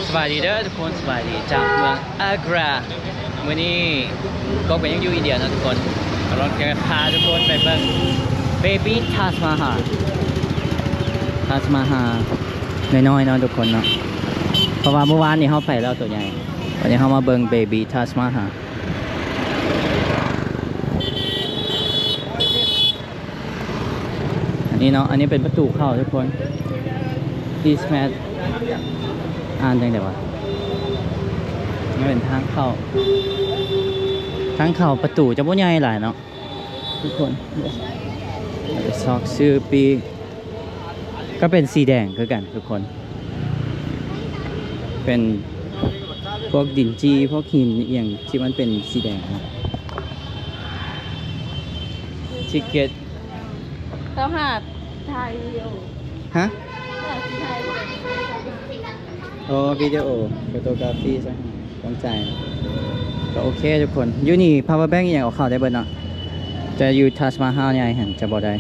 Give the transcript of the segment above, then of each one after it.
ສະບາຍດີເດີທຸກຄົນ ສະບາຍດີຈາກເມືອງອາກຣາ. ມື້ນີ້ກໍເປັນ ຍັງຢູ່ອິນເດຍເນາະທຸກຄົນ. ກຳລັງຈະພາທຸກຄົນໄປເບິ່ງ Baby Taj Mahal Taj Mahal ນ້ອຍໆເນາະທຸກຄົນເນາະ ເພາະວ່າມື້ວານນີ້ເຮົາໄປແລ້ວໂຕໃຫຍ່. ວັນນີ້ເຮົາມາເບິ່ງ Baby Taj Mahal. ອັນນີ້ເນາະ ອັນນີ້ເປັນປະຕູເຂົ້າທຸກຄົນ. East Mat ອ່ານຈັ່ງໃດວະ? ນີ້ເປັນທາງເຂົ້າ ທາງເຂົ້າປະຕູຈະບໍ່ໃຫຍ່ຫຼາຍເນາະທຸກຄົນ. ເຮົາຈະຊອກຊື້ປີ້ ກໍເປັນສີແດງຄືກັນທຸກຄົນ ເປັນພວກດິນຈີ່ ພວກຫີນອີ່ຫຍັງທີ່ມັນເປັນສີແດງເນາະ. ທິກເກັດ ເຈົ້າຫາຖ່າຍວິດີໂອ ຮະ? ເຈົ້າຫາຖ່າຍ ອໍ ວິດີໂອ photography ຊະ ຕ້ອງຈ່າຍ. ກໍໂອເຄທຸກຄົນ ຢູ່ນີ້ power bank ອີ່ຫຍັງເອົາເຂົ້າໄດ້ເບິດເນາະ ແຕ່ຢູ່ Taj Mahal ໃຫຍ່ຫັ້ນຈະບໍ່ໄດ້.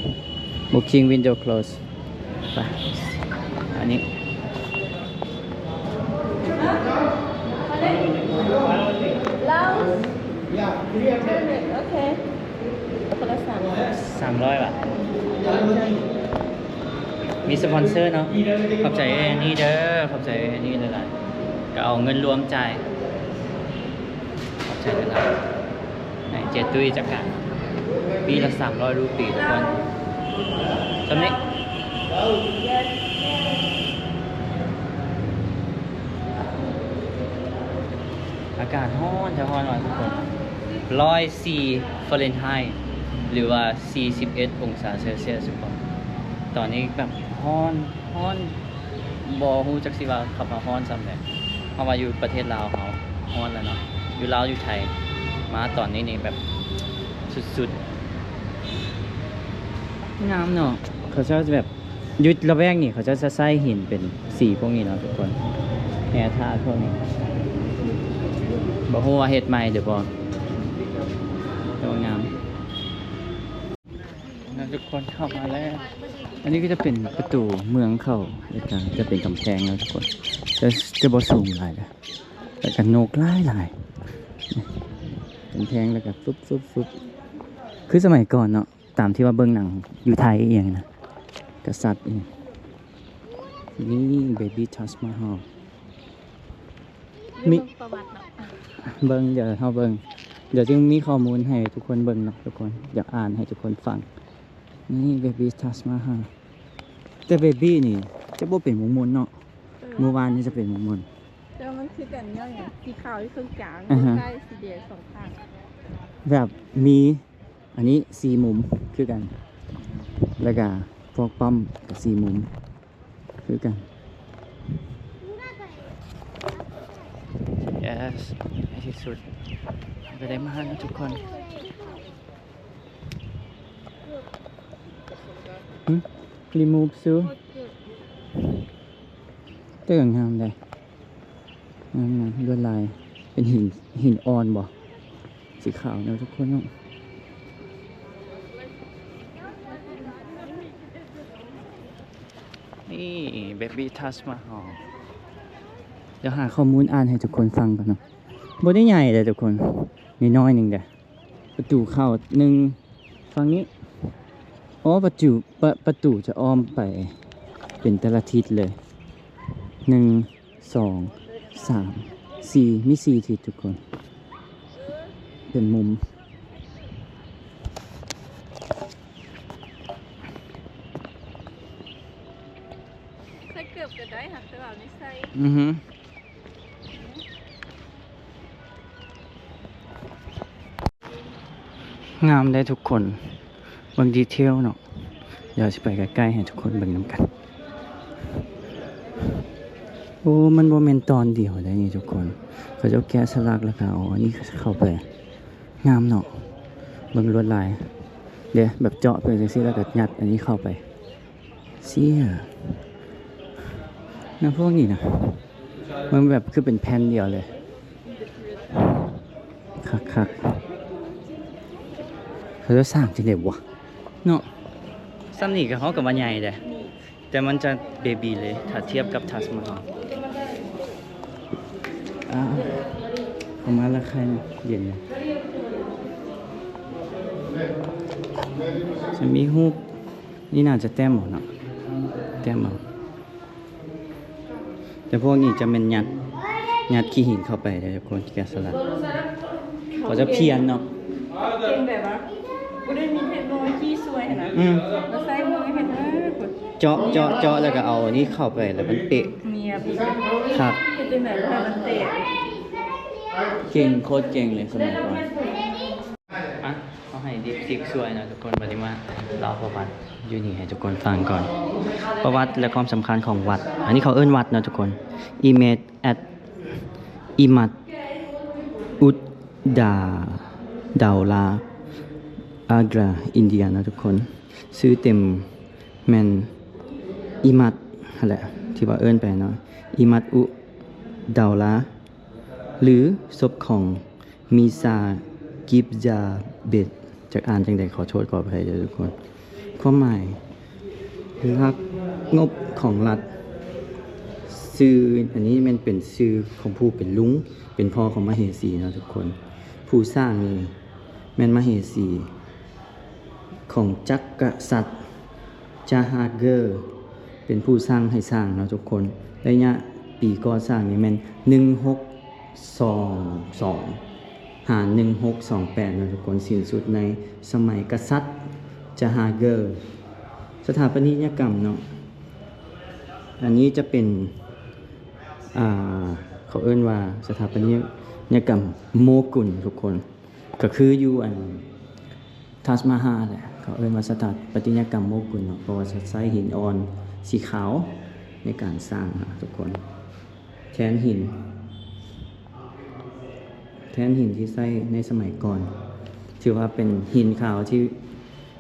Booking window close. ໄປ ອັນນີ້ ໂອເຄ ຄົນລະສາມຮ້ອຍ ສາມຮ້ອຍບາດ. ມີສະປອນເຊີເນາະ. ຂອບໃຈເອື້ອຍແອນນີເດີ ຂອບໃຈເອື້ອຍແອນນີຫຼາຍໆ. ກໍເອົາເງິນລວມຈ່າຍ. ຂອບໃຈຫຼາຍໆ. ໃຫ້ເຈຕຸ້ຍຈັດການ. ປີ້ລະສາມຮ້ອຍຣູປີທຸກຄົນ. ສ່ຳນີ້. ອາກາດຮ້ອນແທ້ ຮ້ອນວ່າທຸກຄົນ. ຮ້ອຍສີ່ຟາເຣັນໄຮ ຫຼືວ່າສີ່ສິບເອັດອົງສາເຊລຊຽສທຸກຄົນ. ຕອນນີ້ແບບຮ້ອນ ຮ້ອນ ບໍ່ຮູ້ຈັກຊິວ່າຄຳວ່າຮ້ອນສ່ຳໃດ. ເພາະວ່າຢູ່ປະເທດລາວເຮົາຮ້ອນແລ້ວເນາະ ຢູ່ລາວຢູ່ໄທ ມາຕອນນີ້ນີ້ແບບສຸດໆ. ງາມເນາະ ເຂົາເຈົ້າຈະແບບ ຢູ່ລະແວກນີ້ເຂົາເຈົ້າຈະໃຊ້ຫີນເປັນສີພວກນີ້ເນາະທຸກຄົນ. ແຮ່ທາດພວກນີ້ ບໍ່ຮູ້ວ່າເຮັດໃໝ່ຫຼືບໍ່ ແຕ່ວ່າງາມ. ແລ້ວທຸກຄົນເຂົ້າມາແລ້ວ. ອັນນີ້ກໍຈະເປັນປະຕູເມືອງເຂົາ ແລ້ວກໍຈະເປັນກຳແພງເນາະທຸກຄົນ. ຈະ ຈະບໍ່ສູງຫຼາຍເດີ ແລ້ວກໍນົກຫຼາຍໆ ກຳແພງ ແລ້ວກໍຟຶບໆໆ ຄືສະໄໝກ່ອນເນາະ ຕາມທີ່ວ່າເບິ່ງໜັງຢູ່ໄທອີ່ຫຍັງນະ ກະສັດອີ່ຫຍັງ. ນີ້ Baby Taj Mahal ມີ ເບິ່ງປະຫວັດເນາະ ເບິ່ງ ດຽວເຮົາເບິ່ງ ດຽວຈຶ່ງມີຂໍ້ມູນໃຫ້ທຸກຄົນເບິ່ງເນາະທຸກຄົນ. ຢາກອ່ານໃຫ້ທຸກຄົນຟັງ. ນີ້ Baby Taj Mahal ແຕ່ Baby ນີ້ຈະບໍ່ເປັນມົນໆເນາະ. ເອີ ມື້ວານນີ້ຈະເປັນມົນໆ ແຕ່ວ່າມັນຄືກັນຍ້ອນຫຍັງ ສີຂາວຢູ່ເຄິ່ງກາງ ອ່າຮະ ໃຕ້ສີແດງສອງຂ້າງ ແບບມີ ອັນນີ້ສີ່ມຸມຄືກັນ ແລ້ວກະພວກປ້ອມກະສີ່ມຸມຄືກັນ. Yes ໃນທີ່ສຸດກໍໄດ້ມາແລ້ວທຸກຄົນ. ຫຶ remove shoe ແຕ່ກໍງາມເດ້ ງາມໆ ລວດລາຍເປັນຫີນ ຫີນອ່ອນບໍ່ ສີຂາວເນາະທຸກຄົນເນາະ. ນີ້ Baby Taj Mahal ດຽວຫາຂໍ້ມູນອ່ານໃຫ້ທຸກຄົນຟັງກ່ອນເນາະ. ບໍ່ໄດ້ໃຫຍ່ເດ້ທຸກຄົນ ນ້ອຍໆໜຶ່ງເດ້. ປະຕູເຂົ້າໜຶ່ງຝັ່ງນີ້ ອໍ ປະຕູ ປະ ປະຕູຈະອ້ອມໄປເປັນແຕ່ລະທິດເລີຍ ໜຶ່ງ ສອງ ສາມ ສີ່ ມີສີ່ທິດທຸກຄົນ ເປັນມຸມ. ໃສ່ເກີບກໍໄດ້ຫັ້ນ ແຕ່ວ່າໄມ່ໃສ່. ອືຮຶ. ງາມເດ້ທຸກຄົນ ເບິ່ງດີເທວເນາະ. ດຽວຊິໄປໃກ້ໆໃຫ້ທຸກຄົນເບິ່ງນຳກັນ. ໂອ້ ມັນບໍ່ແມ່ນຕອນດຽວເດ້ນີ້ທຸກຄົນ ເຂົາເຈົ້າແກະສະຫຼັກແລ້ວກໍເອົາອັນນີ້ເຂົ້າໄປ. ງາມເນາະ ເບິ່ງລວດລາຍເດ້ ແບບເຈາະໄປຈັ່ງຊີ້ ແລ້ວກໍຍັດອັນນີ້ເຂົ້າໄປ. ເຊຍ ແນວພວກນີ້ນະ ມັນແບບຄືເປັນແຜ່ນດຽວເລີຍ ຄັກໆ. ເຂົາເຈົ້າສ້າງຈັ່ງໃດວະເນາະ. ສ່ຳນີ້ກໍເຮົາກໍວ່າໃຫຍ່ເດ້. ແຕ່ມັນຈະເບບີເລີຍ ຖ້າທຽບກັບທັດມະຮານ. ອ່າ ເຂົ້າມາແລ້ວໄຄເນາະ ເຢັນເລີຍ. ຈະມີຮູບ ນີ້ໜ້າຈະແຕ້ມເອົາເນາະ ແຕ້ມເອົາ. ແຕ່ພວກນີ້ຈະແມ່ນຍັດ ຍັດຂີ້ຫີນເຂົ້າໄປເດ້ທຸກຄົນ ແກະສະຫຼັກ. ເຂົາຈະພຽນເນາະ ເກັ່ງແບບວ່າບໍ່ໄດ້ມີເທັກໂນໂລຢີຊ່ວຍຫັ້ນນະ. ອືມ ມາໃຊ້ມືເຮັດເລີຍ ເຈາະ ເຈາະ ເຈາະ ແລ້ວກໍເອົາອັນນີ້ເຂົ້າໄປ ແລ້ວມັນເປະ. ນຽບອີກ ຄັກ ເຮັດຈັ່ງໃດບໍ່ໃຫ້ມັນແຕກ. ເກັ່ງ ໂຄດເກັ່ງເລີຍສະໄໝກ່ອນ. ອ່ະ ເຮົາໃຫ້ດິບຊິກຊ່ວຍເນາະທຸກຄົນ. ບັດນີ້ມາເລົ່າປະຫວັດຢູ່ນີ້ໃຫ້ທຸກຄົນຟັງກ່ອນ ປະຫວັດ ແລະ ຄວາມສຳຄັນຂອງວັດ. ອັນນີ້ເຂົາເອີ້ນວັດເນາະທຸກຄົນ Imat at Imat Ud Da Daula Agra India ເນາະທຸກຄົນ. ຊື່ເຕັມແມ່ນ Imat ຫັ້ນແຫຼະ ທີ່ວ່າເອີ້ນໄປເນາະ Imat Ud Daula ຫຼື ສົບຂອງ ມີຊາ ກິບຈາເບັດ ຈັກອ່ານຈັ່ງໃດ ຂໍໂທດຂໍອະໄພເດີທຸກຄົນ. ຄວາມໝາຍ ລັກງົບຂອງລັດ. ຊື່ ອັນນີ້ແມ່ນເປັນຊື່ຂອງຜູ້ເປັນລຸງ ເປັນພໍ່ຂອງມະເຫສີເນາະທຸກຄົນ. ຜູ້ສ້າງນີ້ແມ່ນມະເຫສີ ຂອງຈັກກະສັດຈະຮາເກີ ເປັນຜູ້ສັ່ງໃຫ້ສ້າງເນາະທຸກຄົນ. ໄລຍະປີກໍ່ສ້າງນີ້ແມ່ນໜຶ່ງຫົກສອງສອງຫາໜຶ່ງຫົກສອງແປດເນາະທຸກຄົນ ສິ້ນສຸດໃນສະໄໝກະສັດຈະຮາເກີ. ສະຖາປັດຕະຍະກຳເນາະ ອັນນີ້ຈະເປັນ ອ່າ ເຂົາເອີ້ນວ່າສະຖາປັດຕະຍະກຳໂມກຸນທຸກຄົນ ກໍຄືຢູ່ອັນ ທັດມະຮານແຫຼະ ເຂົາເອີ້ນວ່າສະຖາປັດຕະຍະກຳໂມກຸນເນາະ ເພາະວ່າຈະໃຊ້ຫີນອ່ອນສີຂາວໃນການສ້າງນະທຸກຄົນ ແທນຫີນ ແທນຫີນທີ່ໃຊ້ໃນສະໄໝກ່ອນ. ຖືວ່າເປັນຫີນຂາວທີ່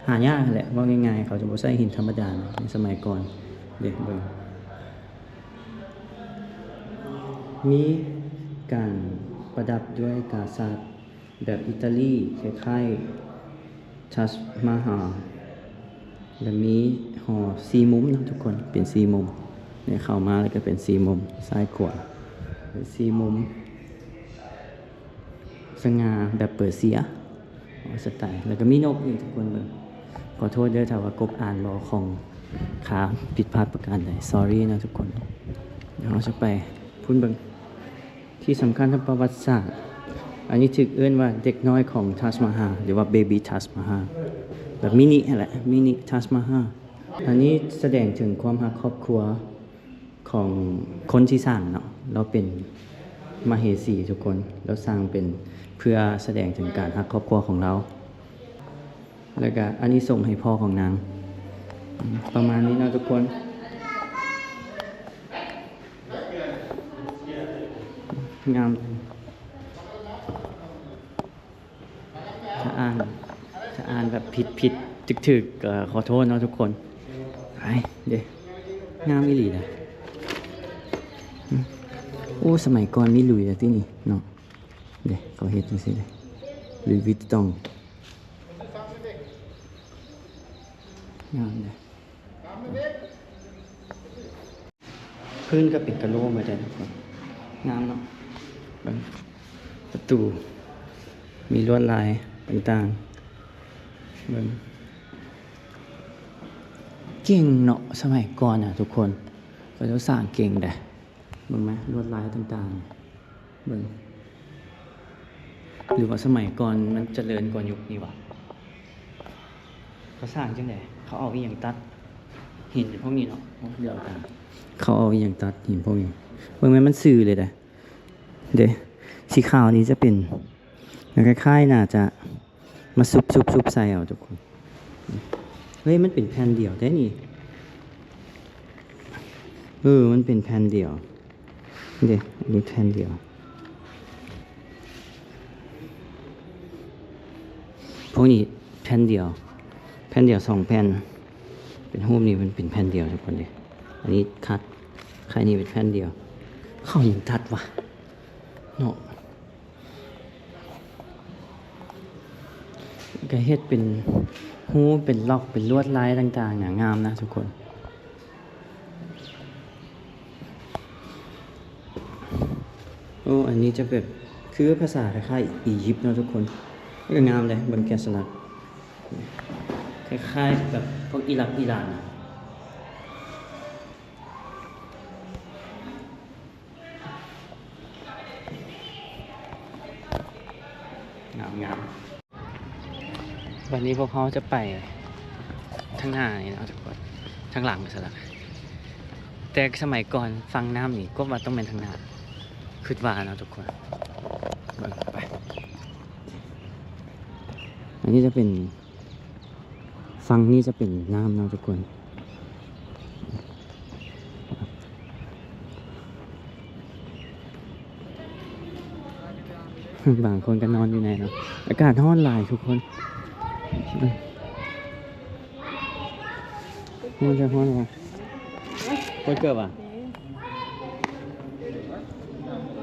ຫາຍາກຫັ້ນແຫຼະ ເວົ້າງ່າຍໆ ເຂົາຈະບໍ່ໃຊ້ຫີນທຳມະດາໃນສະໄໝກ່ອນ. ເດ້ ເບິ່ງ ມີການປະດັບດ້ວຍກາສາດ ແບບອີຕາລີ ຄ້າຍໆ ທັດມະຮານ ແລະ ມີຫໍສີ່ມຸມເນາະທຸກຄົນ ເປັນສີ່ມຸມ. ນີ້ເຂົ້າມາແລ້ວກໍເປັນສີ່ມຸມ ຊ້າຍຂວາ ເປັນສີ່ມຸມ ສະຫງ່າແບບເປີເຊຍ ສະໄຕ ແລ້ວກໍມີນົກອີກທຸກຄົນເບິ່ງ. ຂໍໂທດເດີຖ້າວ່າກົບອ່ານບໍ່ຄ່ອງ ຂາຜິດພາດປະການໃດ sorry ເນາະທຸກຄົນ. ດຽວເຮົາຈະໄປພຸ້ນເບິ່ງ ທີ່ສຳຄັນທາງປະຫວັດສາດ. ອັນນີ້ຖືກເອີ້ນວ່າເດັກນ້ອຍຂອງທັດມະຮານ ຫຼືວ່າເບບີທັດມະຮານ ແບບມິນິຫັ້ນແຫຼະ ມິນິທັດມະຮານ. ອັນນີ້ສະແດງເຖິງຄວາມຮັກຄອບຄົວຂອງຄົນທີ່ສ້າງເນາະ ລາວເປັນມະເຫສີທຸກຄົນ ລາວສ້າງເປັນເພື່ອສະແດງເຖິງການຮັກຄອບຄົວຂອງລາວ. ແລ້ວກະອານິສົງໃຫ້ພໍ່ຂອງນາງ ປະມານນີ້ເນາະທຸກຄົນ. ງາມ ຖ້າອ່ານ ຖ້າອ່ານແບບຜິດໆ ຖືກໆ ກໍຂໍໂທດເນາະທຸກຄົນ. ໄປເດ້ ງາມອີ່ຫຼີນະ. ໂອ້ ສະໄໝກ່ອນມີລຸຍແລ້ວຕິນີ້ເນາະ. ເດ້ ເຂົາເຮັດຈັ່ງຊີ້ເດ້ ລຸຍວິດຕອງ ງາມເດ້. ພື້ນກໍເປັນກະໂຫຼໝົດເດ້ທຸກຄົນ ງາມເນາະ. ເບິ່ງປະຕູ ມີລວດລາຍຕ່າງໆ ເບິ່ງ ເກັ່ງເນາະ. ສະໄໝກ່ອນນະທຸກຄົນ ເຂົາເຈົ້າສ້າງເກັ່ງເດ້. ເບິ່ງແມ ລວດລາຍຕ່າງໆ ເບິ່ງ ຫຼືວ່າສະໄໝກ່ອນມັນຈະເລີນກວ່າຍຸກນີ້ຫວາ? ເຂົາສ້າງຈັ່ງໃດ? ເຂົາເອົາອີ່ຫຍັງຕັດຫີນພວກນີ້ເນາະ? ໂອ້ ດຽວກັນ ເຂົາເອົາອີ່ຫຍັງຕັດຫີນພວກນີ້? ເບິ່ງແມ່ນມັນຊື່ເລີຍເດ້ ເດ້ ສີຂາວນີ້ຈະເປັນ ມັນຄ້າຍໆ ໜ້າຈະ ມາຊຸບໆໆໃສ່ເອົາທຸກຄົນ. ເຮີ້ຍ ມັນເປັນແຜ່ນດຽວແທ້ນີ້. ເອີ ມັນເປັນແຜ່ນດຽວເດ້ ອັນນີ້ແຜ່ນດຽວ. ພວກນີ້ແຜ່ນດຽວ ແຜ່ນດຽວສອງແຜ່ນ ເປັນຮູບນີ້ມັນເປັນແຜ່ນດຽວທຸກຄົນເດ້. ອັນນີ້ຄັດ ໄຂ່ນີ້ເປັນແຜ່ນດຽວ. ເຂົາຍັງຕັດວະເນາະ. ກໍເຮັດເປັນຮູບ ເປັນລັອກ ເປັນລວດລາຍຕ່າງໆ ນະ ງາມນະທຸກຄົນ. ໂອ້ ອັນນີ້ຈະແບບຄືພາສາຄ້າຍໆອີຢິບເນາະທຸກຄົນ. ແລ້ວກໍງາມເດ້ ເບິ່ງແກະສະຫຼັກ ຄ້າຍໆແບບພວກອີຣັກອີຣານ. ງາມໆ. ບັດນີ້ພວກເຮົາຈະໄປທາງໜ້ານີ້ເນາະທຸກຄົນ ທາງຫຼັງຊັ້ນລະ. ແຕ່ສະໄໝກ່ອນຝັ່ງນ້ຳນີ້ ກວດວ່າຕ້ອງແມ່ນທາງໜ້າ ຄິດວ່າເນາະທຸກຄົນ. ເບິ່ງໄປ ອັນນີ້ຈະເປັນ ຝັ່ງນີ້ຈະເປັນນ້ຳເນາະທຸກຄົນ. ບາງຄົນກໍນອນຢູ່ໃນເນາະ ອາກາດຮ້ອນຫຼາຍທຸກຄົນ. ເອີ ຮ້ອນແທ້ຮ້ອນວ່າ ເປີດເກີບຫວາ?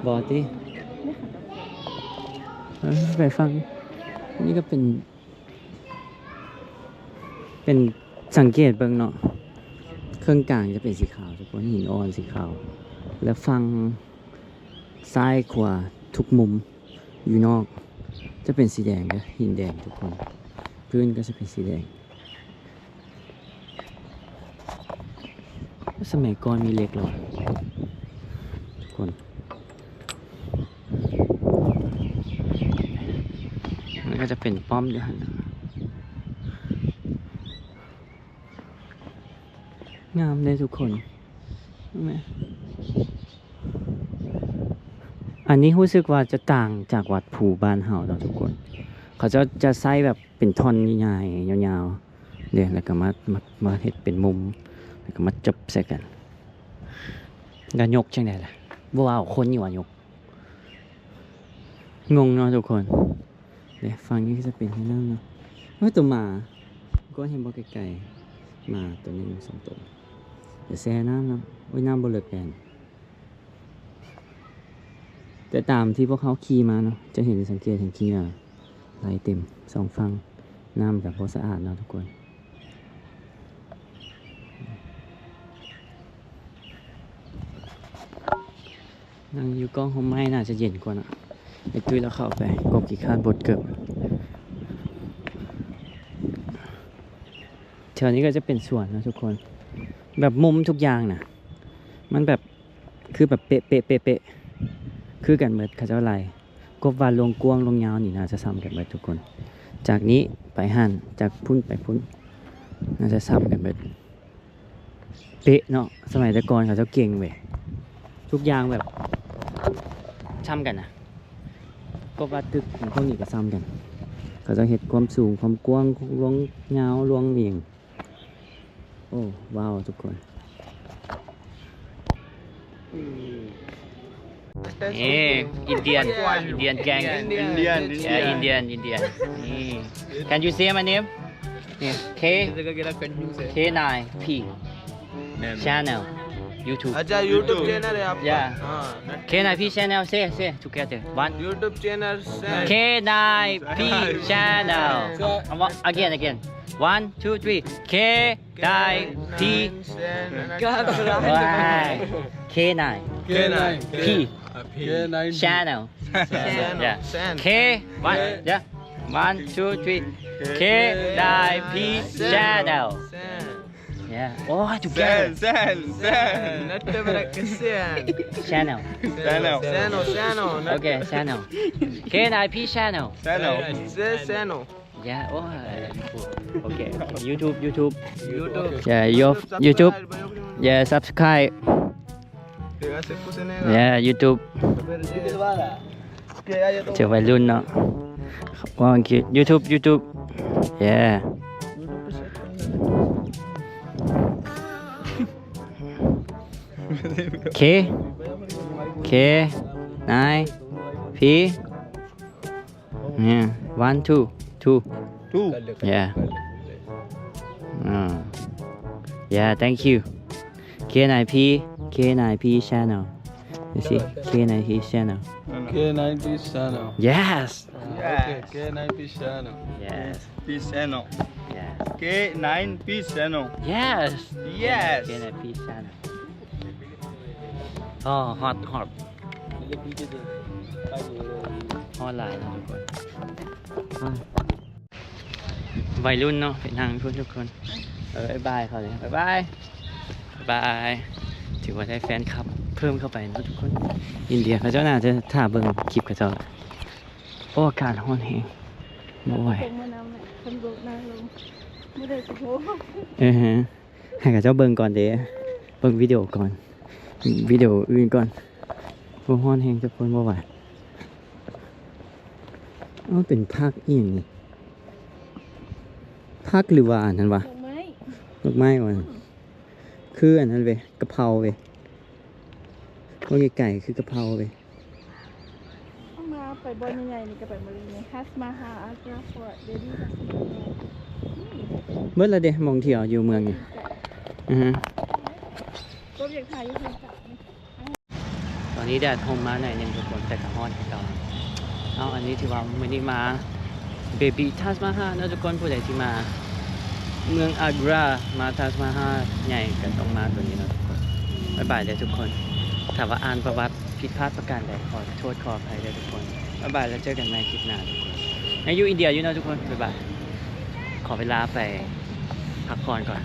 ບໍ່ຕິ. ເອີ ໄປຝັ່ງນີ້ກໍເປັນ ເປັນ ສັງເກດເບິ່ງເນາະ ເຄິ່ງກາງຈະເປັນສີຂາວທຸກຄົນ ຫີນອ່ອນສີຂາວ ແລະ ຝັ່ງຊ້າຍຂວາທຸກມຸມຢູ່ນອກຈະເປັນສີແດງເດີ ຫີນແດງທຸກຄົນ ພື້ນກໍຈະເປັນສີແດງ. ສະໄໝກ່ອນມີເຫຼັກຫຼາຍທຸກຄົນ. ມັນກໍຈະເປັນປ້ອມຢູ່ຫັ້ນ ງາມເດ້ທຸກຄົນ. ແມ່ນ ອັນນີ້ຮູ້ສຶກວ່າຈະຕ່າງຈາກວັດພູບ້ານເຮົາເນາະທຸກຄົນ ເຂົາເຈົ້າຈະໃຊ້ແບບເປັນທ່ອນໃຫຍ່ໆ ຍາວໆເດ້ ແລ້ວກໍມາ ມາ ມາເຮັດເປັນມຸມ ແລ້ວກໍມາຈົບໃສ່ກັນ. ແລ້ວຍົກຈັ່ງໃດລະ? ບໍ່ເວົ້າ ຄົນຢູ່ວ່າຍົກ. ງົງເນາະທຸກຄົນ. ເດ້ ຝັ່ງນີ້ກໍຈະເປັນເຮືອນນ້ຳເນາະ. ໂອ້ຍ ໂຕໝາ ກໍເຫັນບໍ່ໄກໆ ໝາໂຕໜຶ່ງສອງໂຕ. ດຽວແຊ່ນ້ຳນຳ. ໂອ້ຍ ນ້ຳບໍ່ເລິກແດນ. ແຕ່ຕາມທີ່ພວກເຮົາຂີ່ມາເນາະ ຈະເຫັນ ສັງເກດເຫັນຂີ້ຫຍ້າໄຫຼເຕັມສອງຝັ່ງ. ນ້ຳກໍບໍ່ສະອາດເນາະທຸກຄົນ. ນັ່ງຢູ່ກ້ອງຮົ່ມໄມ້ໜ້າຈະເຢັນກວ່າເນາະ. ໄອ້ຕຸ້ຍລາວເຂົ້າໄປ ກົບຂີ້ຄ້ານບົດເກີບ. ແຖວນີ້ກໍຈະເປັນສວນເນາະທຸກຄົນ ແບບມຸມທຸກຢ່າງນະ ມັນແບບ ຄືແບບເປະໆ ຄືກັນເໝິດ ເຂົາເຈົ້າໄລ່. ກົບວ່າລວງກວ້າງລວງຍາວນີ້ໜ້າຈະສ່ຳກັນເໝິດທຸກຄົນ. ຈາກນີ້ໄປຫັ້ນ ຈາກພຸ້ນໄປພຸ້ນ ໜ້າຈະສ່ຳກັນເໝິດ. ເປະເນາະ ສະໄໝແຕ່ກ່ອນເຂົາເຈົ້າເກັ່ງເວີຍ ທຸກຢ່າງແບບສ່ຳກັນນະ. ກົບວ່າຕຶກຂອງພວກນີ້ກໍສ່ຳກັນ ເຂົາເຈົ້າເຮັດຄວາມສູງ ຄວາມກວ້າງ ລວງຍາວ ລວງຫຍັງ. ໂອ້ ວ້າວ ທຸກຄົນ. ນີ້ Indian Indian gang. Indian, yeah, Indian, Indian. ນີ້ Can you say my name? ນີ້ K K nine P channel YouTube. अच्छा, YouTube channel है आपका? Yeah. हाँ. K nine P channel, say, say together. One. YouTube channel, say. K nine P channel. Again, again. One, two, three. K nine P. K nine. K nine P channel. Channel. Yeah. K, one, yeah. One, two, three. K nine P channel. Yeah. Oh, together. Channel. Channel, channel. Okay, channel. K nine P channel. Channel. Yeah, oh, cool. Okay, YouTube, YouTube. YouTube. Yeah, your YouTube. Yeah, subscribe. Yeah, YouTube. ເຈົ້າໄວລຸ້ນເນາະ. YouTube, YouTube. Yeah. K K nine P. Yeah, one, two, two. Two. Yeah. Ah. Yeah, thank you. K nine P, K nine P channel. You see? K nine P channel. K nine P channel. Yes. Okay, K nine P channel. Yes. P channel. Yes. K nine P channel. Yes. Yes. K nine P channel. Oh, hot, hot. ຮອດຫຼາຍເນາະທຸກຄົນ ໄວລຸ້ນເນາະ ໄປນັ່ງພຸ້ນທຸກຄົນ ເອີ ບາຍບາຍເຂົາເລີຍ ບາຍບາຍ ບາຍບາຍ ຖືວ່າໄດ້ແຟນຄລັບເພີ່ມເຂົ້າໄປເນາະທຸກຄົນ ອິນເດຍເຂົາເຈົ້າໜ້າຈະຖ້າເບິ່ງຄລິບເຂົາເຈົ້າ ໂອ້ ອາກາດຮ້ອນແຮງ ບໍ່ໄຫວ ເພິ່ນເບິ່ງໜ້າລົງ ບໍ່ໄດ້ຊິໂທ ເອີ ໃຫ້ເຂົາເຈົ້າເບິ່ງກ່ອນເດ້ ເບິ່ງວິດີໂອກ່ອນ ວິດີໂອອື່ນກ່ອນ ໂອ້ ຮ້ອນແຮງທຸກຄົນ ບໍ່ໄຫວ ເອົາ ເປັນຜັກອີ່ຫຍັງນີ້ ຜັກ ຫຼືວ່າອັນນັ້ນວະ ດອກໄມ້ ດອກໄມ້ວະ ອືມ ຄືອັນນັ້ນເວີຍ ກະເພົາເວີຍ ເບິ່ງໄກໆ ຄືກະເພົາເວີຍ ເຮົາມາໄປບ່ອນໃຫຍ່ໆ ນີ້ກໍໄປໝົດເລີຍ Taj Mahal, Agra Fort, Delhi Taj Mahal ອືມ ເບິດແລ້ວເດ້ ໝ່ອງທ່ຽວຢູ່ເມືອງນີ້ ອືຮຶ ກໍຢາກຖ່າຍຢູ່ເຮືອນເກົ່ານີ້ ຕອນນີ້ແດດຮົ່ມມາໜ້ອຍໜຶ່ງທຸກຄົນ ແຕ່ກໍຮ້ອນຄືເກົ່າ ເອົາ ອັນນີ້ຖືວ່າມື້ນີ້ມາ Baby Taj Mahal ເນາະທຸກຄົນ ຜູ້ໃດທີ່ມາເມືອງອາກຣາ ມາ Taj Mahal ໃຫຍ່ກໍຕ້ອງມາຕົວນີ້ເນາະທຸກຄົນ ບາຍບາຍເດີທຸກຄົນ ຖ້າວ່າອ່ານປະຫວັດຜິດພາດປະການໃດ ຂໍໂທດຂໍອະໄພເດີທຸກຄົນ ບາຍບາຍ ແລ້ວເຈີກັນໃໝ່ຄລິບໜ້າທຸກຄົນ ຍັງຢູ່ອິນເດຍຢູ່ເນາະທຸກຄົນ ບາຍບາຍ ຂໍເວລາໄປພັກຜ່ອນກ່ອນ